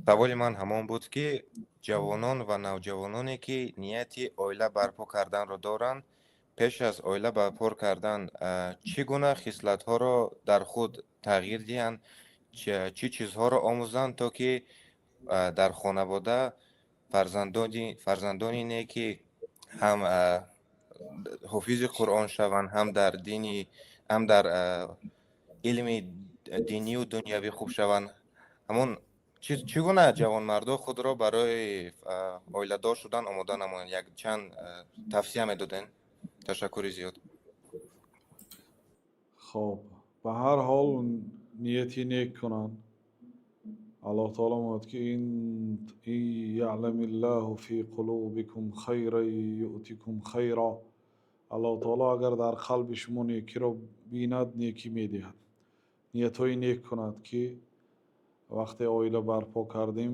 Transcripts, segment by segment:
Саволи ман ҳамон буд, ки ҷавонон ва навҷавононе, ки нияти оила барпо карданро доранд, пеш аз оила барпо кардан чӣ гуна хислатҳоро дар худ тағйир диҳанд, чӣ чизҳоро омӯзанд, то ки дар хонавода фарзандони неки ҳам ҳофизи Қуръон шаванд, ҳам дар дини, ҳам дар илми динию дунявӣ хуб шаванд. Ҳамон чӣ гуна ҷавонмардо худро барои оиладор шудан омода намоянд, як чанд тавсия медодем. Ташаккури зиёд. Хоб, ба ҳар ҳол нияти нек кунанд. Аллоҳ таоло мегӯяд, ки إن يعلم الله في قلوبكم خيرا يؤتكم خيرا. Аллоҳ таоло агар дар қалби шумо некиро бинад, некӣ медиҳад. Ниятҳои нек кунад, ки вақте оила барпо кардем,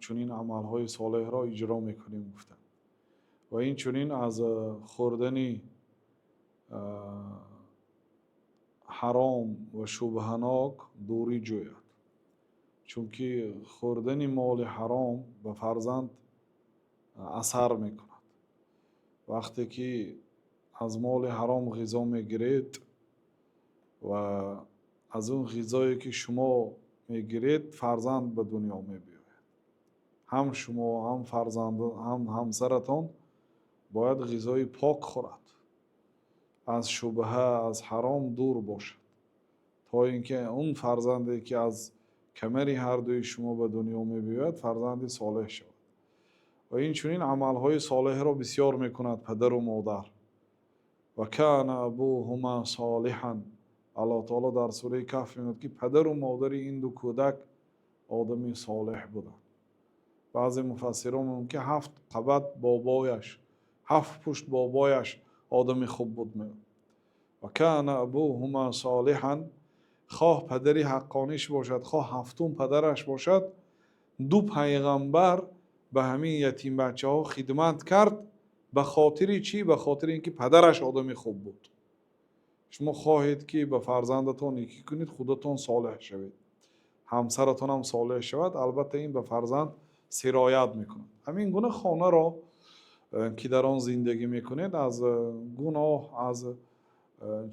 чунин амалҳои солеҳро иҷро мекунем, гуфта. Ва инчунин аз хӯрдани ҳаром ва шубҳанок дурӣ ҷӯяд, чунки хӯрдани моли ҳаром ба фарзанд асар мекунад. Вақте ки аз моли ҳаром ғизо мегиред ва аз он ғизое, ки шумо мегиред, фарзанд ба дунё мебиёяд, ҳам шумо, ҳам фарзанд, ҳам ҳамсаратон бояд ғизои пок хӯрад, аз шубҳа, аз ҳаром дур бошад, то ин ки он фарзанде, ки аз камари ҳардуи шумо ба дунё мебиёяд, фарзанди солеҳ шавад. Ва инчунин амалҳои солеҳро бисёр мекунад падару модар. وكان أبوهما صالحا. Аллоҳ таоло дар сураи Каҳф мегӯяд, ки падару модари ин ду кӯдак одами солеҳ буданд. Баъзе муфассирон мегӯянд, ки ҳафт қабат бобояш, ҳафт пушт бобояш одами хуб буд, мегӯяд. وكان أبوهما صالحا. Хоҳ падари ҳаққониш бошад, хоҳ ҳафтум падараш бошад, ду пайғамбар ба ҳамин ятимбачаҳо хидмат кард. Ба хотири чӣ? Ба хотири ин ки падараш одами хуб буд. Шумо хоҳед, ки ба фарзандатон некӣ кунед, худатон солеҳ шавед, ҳамсаратонам солеҳ шавад, албатта ин ба фарзанд сироят мекунад. Ҳамин гуна хонаро, ки дар он зиндагӣ мекунед, аз гуноҳ, аз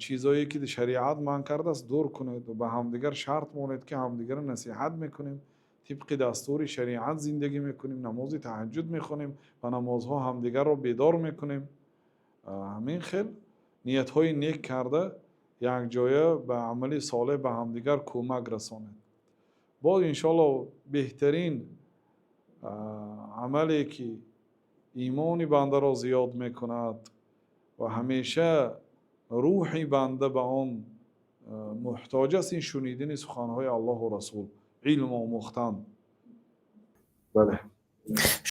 чизҳое, ки шариат манъ кардааст, дур кунед ва ба ҳамдигар шарт монед, ки ҳамдигарро насиҳат мекунем, тибқи дастури шариат зиндагӣ мекунем, намози таҳаҷҷуд мехонем ва намозҳо ҳамдигарро бедор мекунем. Ҳамин хел ниятҳои нек карда, якҷоя ба амали солеҳ ба ҳамдигар кӯмак расонед. Боз, иншоалло, беҳтарин амале, ки имони бандаро зиёд мекунад ва ҳамеша рӯҳи банда ба он муҳтоҷ аст, ин шунидани суханҳои Аллоҳу Расул, илм омӯхтан. Бале.